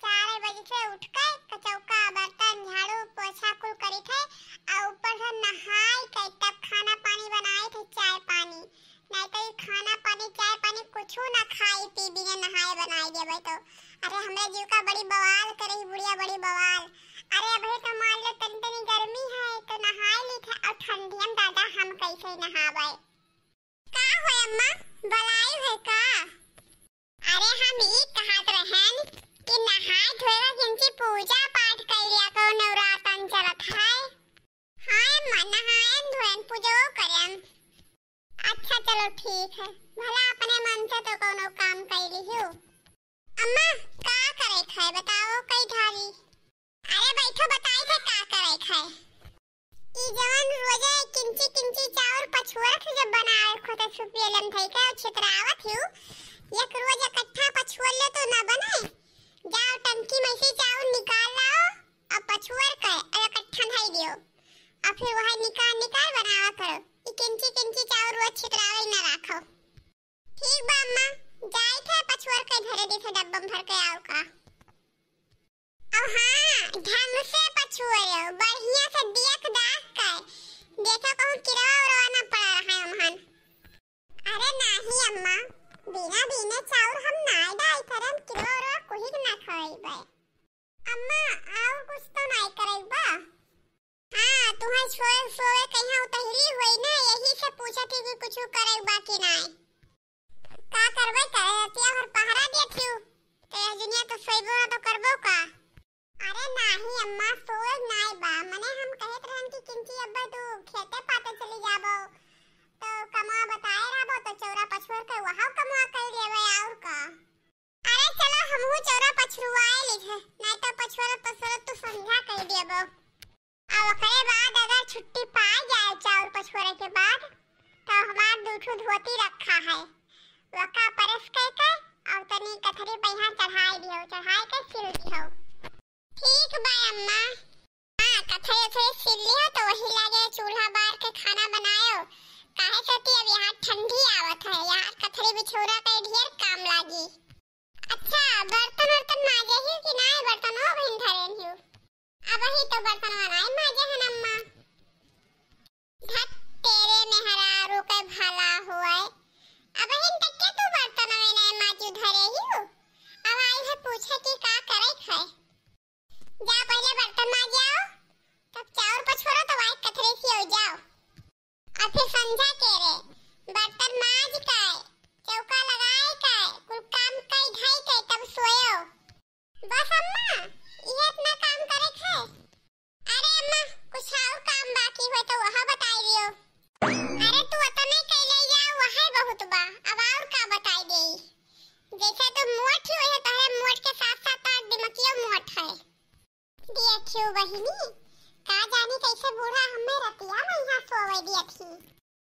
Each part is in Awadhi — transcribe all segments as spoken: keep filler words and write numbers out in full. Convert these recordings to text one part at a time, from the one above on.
चार बजे से उठ के चौका, बर्तन, झाड़ू, पोछा कुल करित है, और ऊपर से नहाई के तब खाना पानी बनाइत है, चाय पानी। नहीं तो ई खाना पानी, चाय पानी कुछू ना खाई पी बिना नहाए बनाए देबै तो। अरे हमरे जीव का बड़ी बवाल करे ई बुढ़िया, बड़ी बवाल। अरे अबही तो मान लो तनी तनी गर्मी है तो नहाए ली थे, और ठंडिया में दादा हम कैसे नहावे? का हो अम्मा, बलाई है का? अरे हम ई कहत रहन कि नहाए धोए के किंची पूजा पाठ कर लिया करो, नवरातन चलत है। हाँ अम्मा, नहाएन धोएन पूजो करेन। अच्छा चलो ठीक है, भला अपने मन से तो कोनो काम कर लियो। अम्मा, का करे खाए बताओ कई ढारी। अरे बैठो, बताई थे का करे खाए। ई जवन रोजे किंची किंची चाउर पछुअर के जब बनावे खोते सुपियलम धई के छितरावत हिउ, एक रोज इकट्ठा पछुअर ले तो ना बने। जाओ टंकी में से चाउर निकाल लाओ, अब पछुअर के और इकट्ठा धई दियो, और फिर वह निकाल निकाल बनावा करो। ई किंची किंची चाउर रोज छितरावे ना राखो। ठीक बा अम्मा, जाई थे पछुअर के धरे दी थे डब्बा में भर के आओ का। अब हाँ, ढंग से पछुअर, बढ़िया से देख दाख के, देखो कहूँ किरवा उरवा ना पड़ा रहा है हमहन। अरे नाही अम्मा, बिना बीने चाउर हम ना डाई थे, हम किरवा उरवा कुहिक ना खवाई बे। अम्मा, और कुछ तो नाई करे बा? हाँ, तुम्हें सोए सोए कहीं उतहरी हुई ना, यही से पूछत ही कि कुछ करे बा कि नाई। का करबे करे, रतिया भर पहरा दिया थियू, तो यह दुनिया तो सोइबो ना तो करबो का? अरे नाही अम्मा, सोए नाई बा, मने हम कहत रहन कि किंची अब्बे तू खेते पाते चली जाबो, तो कमा बताए रहबो, तो चौरा पछुअर के वहां कमा कर लेबे, और का? अरे चलो हमहू चौरा पछुआए लीथे, नहीं तो पछुआल पछुआल तू संझा कह देबो। और ओकरे बाद अगर छुट्टी पाए जाए चाउर पछुआरे के बाद, तो हमार दू ठो धोती रखा है, वका प्रेस कह के और तनी कथरी पहिया चढ़ाई दियो, चढ़ाई के सिल दियो। ठीक बा अम्मा। हाँ, कथई उथई सिल लियो तो वही लागे चूल्हा बार के खाना बनायो। काहे से कि अब यहाँ ठंडी आवत है, यहाँ कथरी बिछौना के ढेर काम लागी। अच्छा, बर्तन वर्तन माजे ही कि नाय, बर्तन हो बहिन धरेन ही? अब ही तो बर्तन नाय माजे हन अम्मा। धत तेरे मेहरारू के भला होए। अब हिन तक के तू बर्तन में नाय माजू धरे ही? अब आई है पूछे कि का करे खाए। जा पहले बर्तन माज आओ, तब चाउर पछोरो तो वाई कथरे सियो जाओ। और फिर संझा के रे, बर्तन माज के, चौका लगाए के, कुल काम कई धई के तब सोयो। बस अम्मा, ये इतना काम करे थे? अरे अम्मा, कुछ और काम बाकी हो तो वह बताई दियो। अरे तू इतने कैले जा, वह बहुत बा, अब और का बताई देई? जैसे तू मोट ही हो, तोहरे मोट के साथ साथ तोहर दिमकियो मोट है। देखियो बहिनी, का जानी कैसे बूढ़ा हमें रतिया में यहाँ सोवे दिया थी।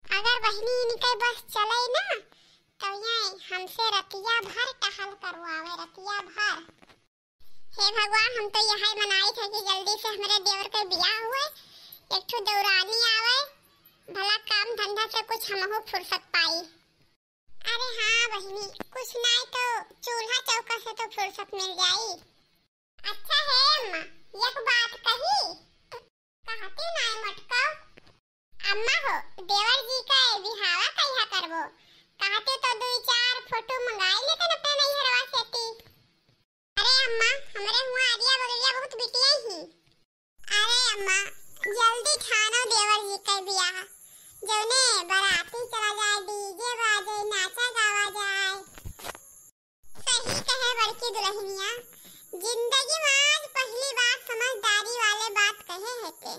अगर बहिनी इनके बस चले ना, तो ये हमसे रतिया भर टहल करवावे, रतिया भर। हे भगवान, हम तो यही मनाई थे कि जल्दी से हमरे देवर के बियाह हुए, एक ठो देवरानी आवे, भला काम धंधा से कुछ हमहू फुर्सत पाई। अरे हाँ बहिनी, कुछ नाय तो चूल्हा चौका से तो फुर्सत मिल जाई। अच्छा हे अम्मा, एक बात कही? कहती नाय मटका। अम्मा हो, देवर जी का बिहावा कहिया करबो? कहती तो दुई चार फोटो मंगाई लेते न अपने नैहरवा से ती। अरे अम्मा, हमरे हुआ आरिया बगलिया बहुत बिटिया ही। अरे अम्मा, जल्दी ठानो देवर जी के बियाह, जौने बाराती चला जाए, डीजे बाजे, नाचा गावा जाए। सही कहे बड़की दुल्हनिया, जिंदगी में आज पहली बार समझदारी वाले बात कहे है ते।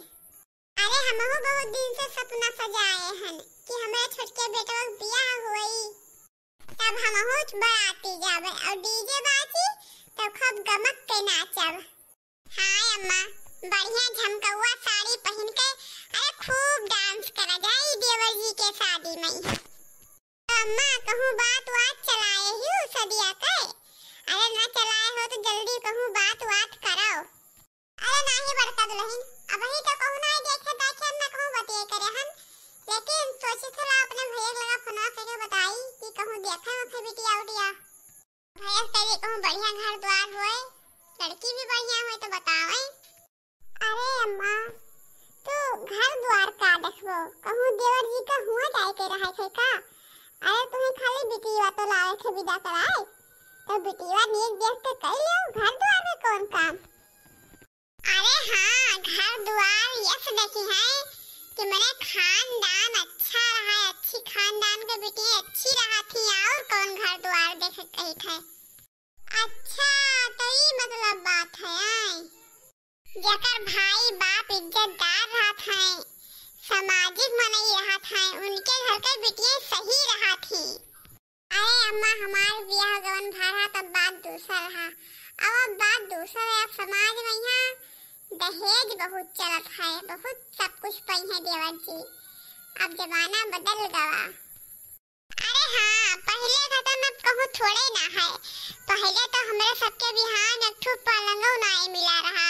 अरे हमहू बहुत दिन से सपना सजाए हन कि हमरे छोटके बेटवा के बियाह होई। तब हमहू बाराती जाबे और डीजे बाजी, तब खूब गमक के नाचब। हाँ अम्मा, बढ़िया झमकौआ साड़ी पहिन के, अरे खूब डांस करा जाई देवर जी के शादी में। तो अम्मा कहूँ बात वात चलाए ही सदिया के? अरे ना चलाए हो तो जल्दी कहूँ बात वात कराओ। अरे नाही बड़का दुल्हन, अबही तो कहूँ ना देखे दाखे ना कहूँ बतिये करे हन, लेकिन सोची थोड़ा अपने भैया के लगा फोनवा करके बताई कि कहूँ देखे वखे बिटिया उटिया। भैया एक तरी कहूँ बढ़िया घर द्वार होए, लड़की भी बढ़िया होए तो बतावे। अरे अम्मा, तू घर द्वार का देखबो, कहूँ देवर जी का हुआ जाए के रहे थे का? अरे तुम्हें खाली बिटिया तो लावे थे विदा कराए, तो बिटिया नीक देख के कई लियो, घर द्वार में कौन काम? अरे हाँ, घर द्वार यस देखी है कि मने खानदान अच्छा रहा है, अच्छी खानदान के बेटी अच्छी रहा थी, और कौन घर द्वार देखे कही थे? अच्छा, तो ई मतलब बात है, आय? जेकर भाई बाप इज्जतदार रहत हैं, सामाजिक मनई रहत हैं, उनके घर के बिटिया सही रहत ही। अरे अम्मा, हमार बियाह गवन भा रहा तब बात दूसर रहा, अब, अब बात दूसर है। अब समाज में यहाँ दहेज बहुत चलत है, बहुत सब कुछ पई है देवर जी, अब जमाना बदल गवा। अरे हाँ, पहिले खतन अब कहूँ थोड़े ना है। पहिले तो हमरे सबके बिहान एक ठो पलंगो नाई मिला रहा।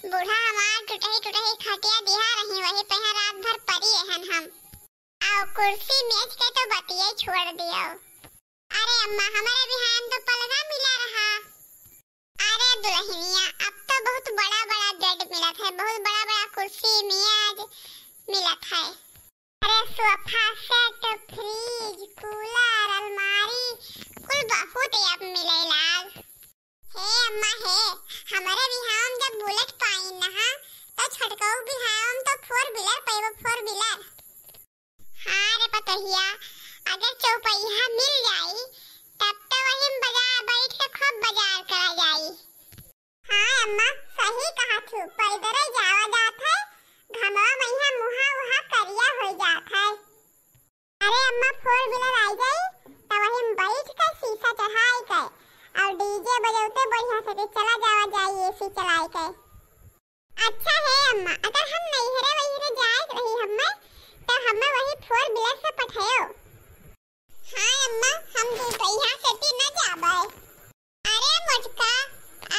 बूढ़ा हमार टुटही टुटही खटिया दिहा रही, वही पे यहाँ रात भर परी रहन हम। और कुर्सी मेज के तो बतिये छोड़ दियो। अरे अम्मा, हमरे बिहान तो पलंगा मिला रहा। अरे दुल्हनिया, अब तो बहुत बड़ा बड़ा बेड मिलत है, बहुत बड़ा बड़ा कुर्सी मेज मिलत है। अरे सोफा सेट, फ्रिज, कूलर, अलमारी, कुल बहुत अब मिले लाग। हे अम्मा हे, हमरे बिहाव में जब बुलेट पाइन ना, तो छोटकऊ बिहाव में तो फोर व्हीलर पैबो, फोर व्हीलर। हाँ रे पतोहिया, अगर चौपहिया मिल जाई, तब तो वही में बाजार बैठ के खूब बाजार करा जाई। हाँ अम्मा, सही कहा थू, पैदल जावा जात है, घमवा में यहाँ मुहा उहा करिया हो जात है। अरे अम्मा, फोर व्हीलर आई जाई, तो वही में बैठ के शीशा चढ़ाई के और डीजे बजौते बढ़िया से चला जावा जाई एसी चलाई के। अच्छा हे अम्मा, अगर हम नैहरे वैहरे जाए रही हम्मे, तो हम्मे वही फोर व्हीलर से पठायो। हाँ अम्मा, हम दू पहिया से भी न जाबे। अरे मोटका,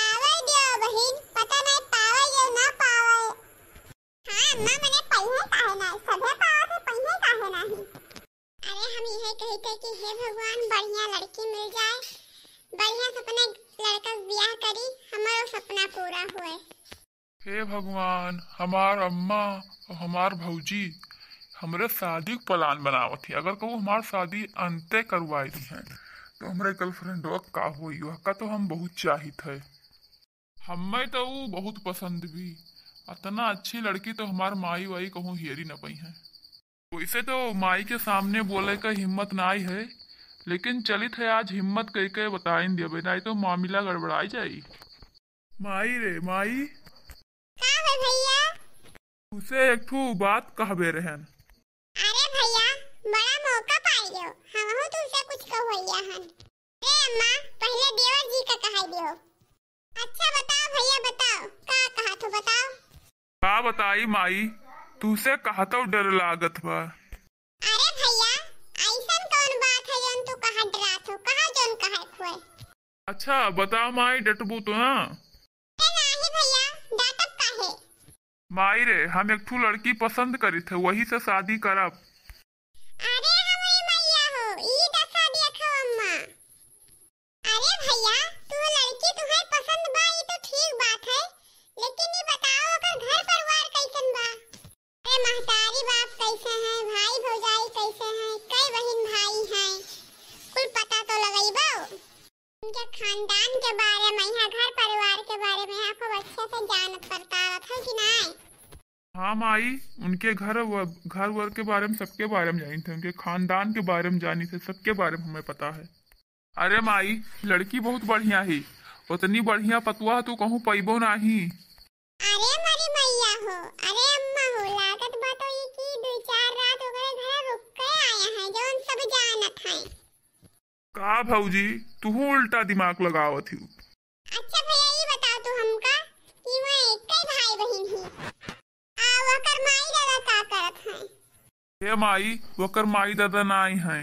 आवे दियो बहिन, पता नहीं पावे यो ना पावे। हाँ अम्मा, मने पहिए काहे ना, सभे पावत है, पहिए काहे नाही? अरे हम यह कही थे कि हे भगवान, बढ़िया लड़की मिल जाए, बढ़िया से अपने लड़का के बियाह करी, हमारो सपना पूरा हुए। हे भगवान, हमार अम्मा और हमार भौजी हमरे शादी के प्लान बनावत ही। अगर कहू हमार शादी अंते करवाई दी हैं, तो हमरे गर्लफ्रेंडवा का होई? वहका तो हम बहुत चाहित है। हम्मे तो ऊ बहुत पसंद भी। अतना अच्छी लड़की तो हमार माई वाई कहूँ हियरी न पई है। वैसे तो माई के सामने बोले का हिम्मत नाई है, लेकिन चलित है आज हिम्मत कई के बताइन देबे, नाई तो मामला गड़बड़ाई जाई। माई रे माई। का हो भैया? तुसे एक ठो बात कहबे रहन। अरे भैया, बड़ा मौका पाई गयो, हमहू तुमसे कुछ कहवैया हन। ए अम्मा, पहले देवर जी का कहाई दियो। अच्छा बताओ भैया, बताओ, का कहा थो बताओ। का बताई माई, तुसे कहतो डर लागत बा। अरे भैया, ऐसन कौन बात है जौन तू कहा डरात हो, कहा जौन कहा खोए। अच्छा बताओ माई, डटबू तो ना? ए नाही भैया, डांटब काहे? माई रे, हम एक ठो लड़की पसंद करित है, वही से शादी करब। अरे हमरी मैया हो, ई दशा देखो अम्मा। अरे भैया, तू लड़की तुहे पसंद बा, ई तो ठीक बात है, लेकिन ई बताओ ओकर घर परिवार कैसन बा? अरे महतारी बाप कैसे हैं, भाई भौजाई कैसे हैं, कई बहिन भाई हैं, कुल पता तो लगइबो। उनके खानदान के बारे में, यहाँ घर परिवार के बारे में यहाँ खूब अच्छे से जानत परतावत है कि नाय? हाँ माई, उनके घर व-, घर वर के बारे में, सबके बारे में जानी थे, उनके खानदान के बारे में जानी थे, सबके बारे में हमें पता है। अरे माई, लड़की बहुत बढ़िया ही, उतनी बढ़िया पतुआ तू कहूँ पैबो नाही। अरे मरी मैया हो, अरे अम्मा हो, लागत बा तो ई कि दू चार रात ओकरे घर रुक के आया है, जौन सब जानत है। का भौजी, तुहू उल्टा दिमाग लगावत ही। अच्छा भैया, ई बताओ तू हमका कि वहाँ एक ही भाई बहिन ही, आ ओकर माई दादा का करत हैं? हे माई, ओकर माई दादा नाई हैं।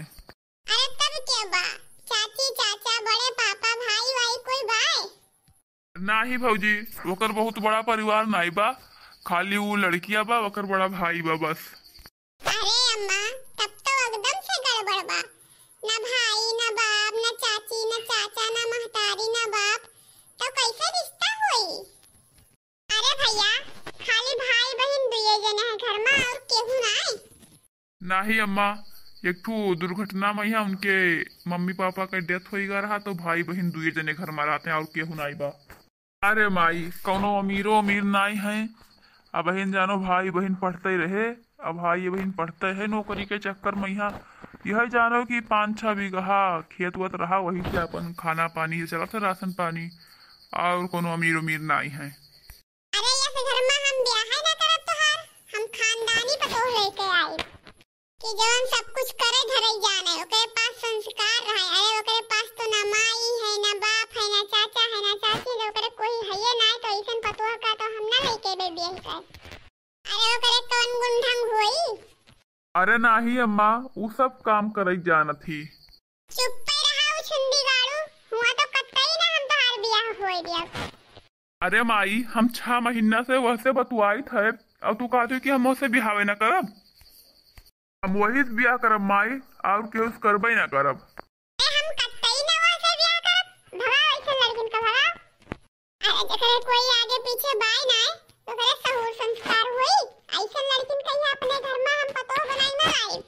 अरे तब के बा? चाची, चाचा, बड़े पापा, भाई वाई कोई बाय? नाही भौजी, ओकर बहुत बड़ा परिवार नाई बा, खाली ऊ लड़किया बा, ओकर बड़ा भाई बा बस। अरे अम्मा, तब तो एकदम से गड़बड़ बा। ना भाई, ना बाप, ना चाची, ना चाचा, ना महतारी। अही अम्मा, एक ठो दुर्घटना मा यहाँ उनके मम्मी पापा के death होई गा रहा, तो भाई बहिन दुए जने घर मा रहत हैं और केहू नाई बा। अरे माई, कौनो अमीरो अमीर नाई है। अबहिन जानो भाई बहिन पढ़ते रहे, अब भाई बहिन पढ़ते है नौकरी के चक्कर मा यहाँ। यह जानो कि पाँच छह बीघा खेत वत रहा, वही से अपन खाना पानी चलत है, राशन पानी, और कौनो अमीर अमीर नाई है। अरे, यस घर मा हम ब्याह ना करब तोहार, हम खानदानी पतोह लेके आइब। कि जवन सब कुछ करे धरे जाने, ओकरे पास संस्कार रहे। अरे, ओकरे पास तो ना माई है, ना बाप है, ना चाचा है, ना चाची है, ओकरे कोई हइये ना, तो अइसन पतोह का तो हम ना लेके अइबे बियाह कर। अरे, ओकरे कौन गुण ढंग होई? अरे नाही अम्मा, उ सब काम करे जानत ही। चुप्पे रहा, उछुंदी गाड़ू, हुआ तो कतई ना हम तोहार बियाह होए दिया। अरे माई, हम छह महीना से वहसे बतुआइत है, और तू कहत हो कि हम वहसे बिहावे ना करब। हम वही से बियाह करब माई, और केहू से करबे ना करब। ए, हम कतई ना वहसे बियाह करब। भगा वैसे लड़किन का, भगा। अरे, जेकरे कोई आगे पीछे बाय ना, तो ओकरे सहूर संस्कार होई। अइसन लड़किन कहिया अपने घर मा हम पतोह बनाई ना लाई।